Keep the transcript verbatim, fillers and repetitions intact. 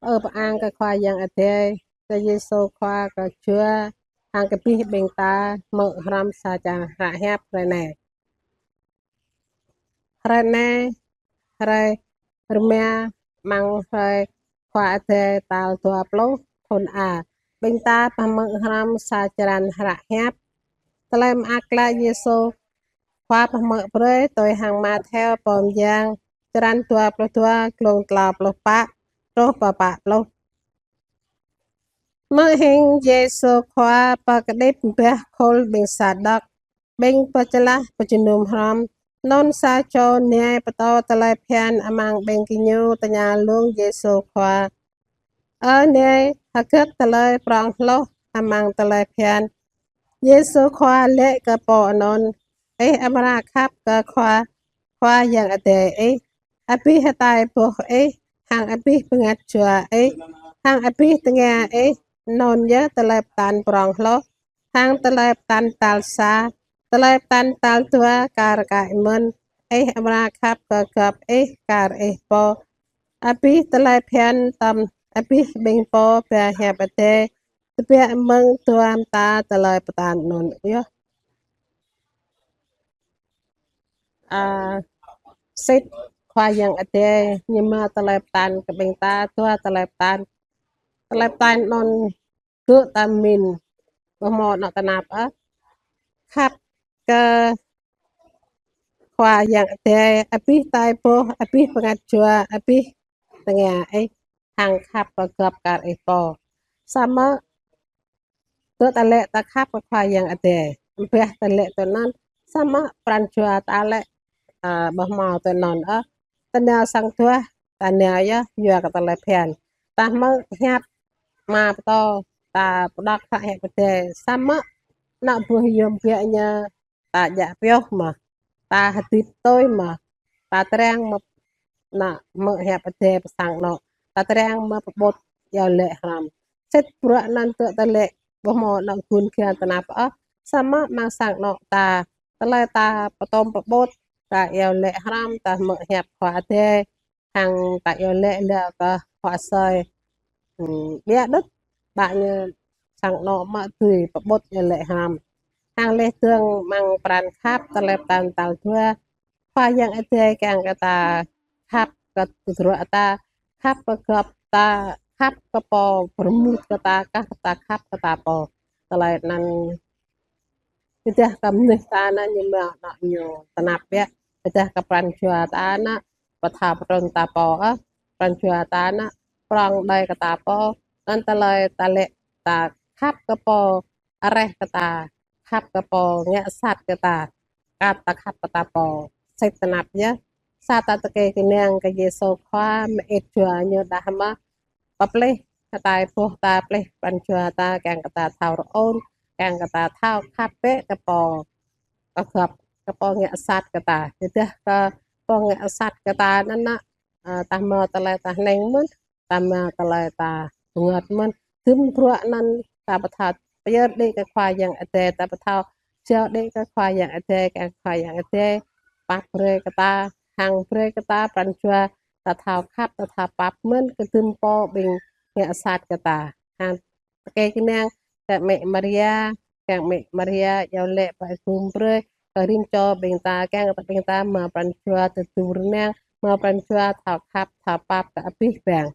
Ơ pơang kơ Khua Yang Adai, kơ Yêsu Khua kơ jua, hăng kơ abih ƀing ta hmư̆ hrŏm sa črăn hră hiăp hrơi anai. Hrơi anai, hrơi rơma amăng hrơi Khua Adai tal dua pluh thun A. Ƀing ta pơhmư̆ hrŏm sa črăn hră hiăp. Tơlơi mơak klă Yêsu Khua pơhmư̆ brơi tui hăng Mattheo pô mơyang, črăn dua pluh dua, glông klâo pluh pă truh pơ pă pluh. Hmư̆ hing Yêsu Khua pơkơđĭp bah khul ƀing Sađok, ƀing pơčlah pơjơnum hrŏm, anŭn sa čô nai pơtô tơlơi phiăn amăng ƀing gơñu tơña lung Yêsu Khua: Ơ nai, hơget tơlơi prong hloh amăng tơlơi phiăn? Yêsu Khua laĭ kơ pô anŭn: Ih amra khăp kơ Khua, Khua Yang Adai ih, abih hơtai boh ih, hăng abih bơngăt jua ih, hăng abih tơngia ih, anŭn yơh tơlơi pơtăn prong hloh. Hăng tơlơi pơtăn tal sa, tơlơi pơtăn tal dua kar kaĭ mơ̆n: Ih amra khăp kơ gŏp ih kar ih pô. Abih tơlơi phiăn tŏm abih ƀing pô ba hiăp Adai tơbiă mơ̆ng dua mơta tơlơi pơtăn anŭn yơh. A, sĭt Khua Yang Adai ñu mă tơlơi pơtăn kơ ƀing ta, dua tơlơi pơtăn. Tơlơi pơtăn anŭn gơ̆ ta min, ƀu hmâo anŏ tơnap ôh. Khăp kơ Khua Yang Adai abih hơtai boh, abih bơngăt jua, abih tơngia ih, hăng khăp kơ gŏp kar ih pô. Samơ̆ tơdah ta laĭ ta khăp kơ Khua Yang Adai, ƀiă ta laĭ tui anŭn, samơ̆ pran jua ta laĭ, a, ƀu hmâo tui anŭn ôh. Ta nao sang duah, ta nao yơh yua kơ tơlơi phiăn. Ta hmư̆ hiăp, mă pơtô, ta pơđŏk hră hiăp Adai, samơ̆ anŏ boh yôm biă ñu ta djă pioh mơ̆, ta hơdip tui mơ̆, ta triăng mơ̆, anŏ hmư̆ hiăp Adai pơ sang anŏ, ta triăng mơ̆ pơƀut iâu laĭ hrŏm. Sĭt bruă anŭn tơdah ta laĭ ƀu hmâo anŏ gun kiăng tơnap ôh, samơ̆ amăng sang anŏ ta, tơlơi ta pơtŏm pơƀut, ta iâu laĭ hrŏm, ta hmư̆ hiăp Khua Adai, hăng ta iâu laĭ lĕ kơ Khua soi. Hm, biă đôč, ƀă ñu sang anŏ mă tui pơƀut iâu laĭ hrŏm. Hăng laih dơ̆ng amăng pran khăp tơlơi pơtăn tal dua, Khua Yang Adai kiăng kơ ta khăp kơ tơdruă ta, khăp kơ gŏp ta, khăp kơ pô pơrơmut kơ ta, kah ta khăp kơ ta pô. Tơlơi anŭn tơdah kơ mơnuih ta anŭn ñu mă anŏ ñu tơnap biă, tơdah kơ pran jua ta anŭn pơthâo pơtrŭn ta pô ôh, pran jua ta anŭn prong đơi kơ ta pô, anŭn tơlơi ta laĭ ta khăp kơ pô areh kơ ta, khăp kơ pô ngă sat kơ ta, kah ta khăp kơ ta pô, sĭt tơnap yơh. Sa ta tơkeng kơnang kơ Yêsu Khua mơit jua ñu đah mơ̆ pơplih hơtai boh ta, plih pran jua ta, kiăng kơ ta thâo rơun, kiăng kơ ta thâo khăp bĕ kơ pô, kơ gŏp, kơ pô ngă sat kơ ta. Tơdah kơ pô ngă sat kơ ta anŭn, a, ta hmâo tơlơi ta hơning mơ̆n, ta hmâo tơlơi ta bơngơ̆t mơ̆n. Dŭm bruă anŭn ta pơthâo pơyơr đĭ kơ Khua Yang Adai, ta pơthâo jao đĭ kơ Khua Yang Adai, kiăng Khua Yang Adai pap brơi kơ ta, hăng brơi kơ ta pran jua ta thâo khăp, ta thâo pap mơ̆n kơ dŭm pô ƀing ngă sat kơ ta. Hăng tơkeng kơnang kơ Mĕ Maria, kiăng Mĕ Maria iâu laĭ pơgum brơi kơ rĭm čô ƀing ta, kiăng kơ ƀing ta mă pran jua tơdu rơnang, mă pran jua thâo khăp, thâo pap kơ abih bang.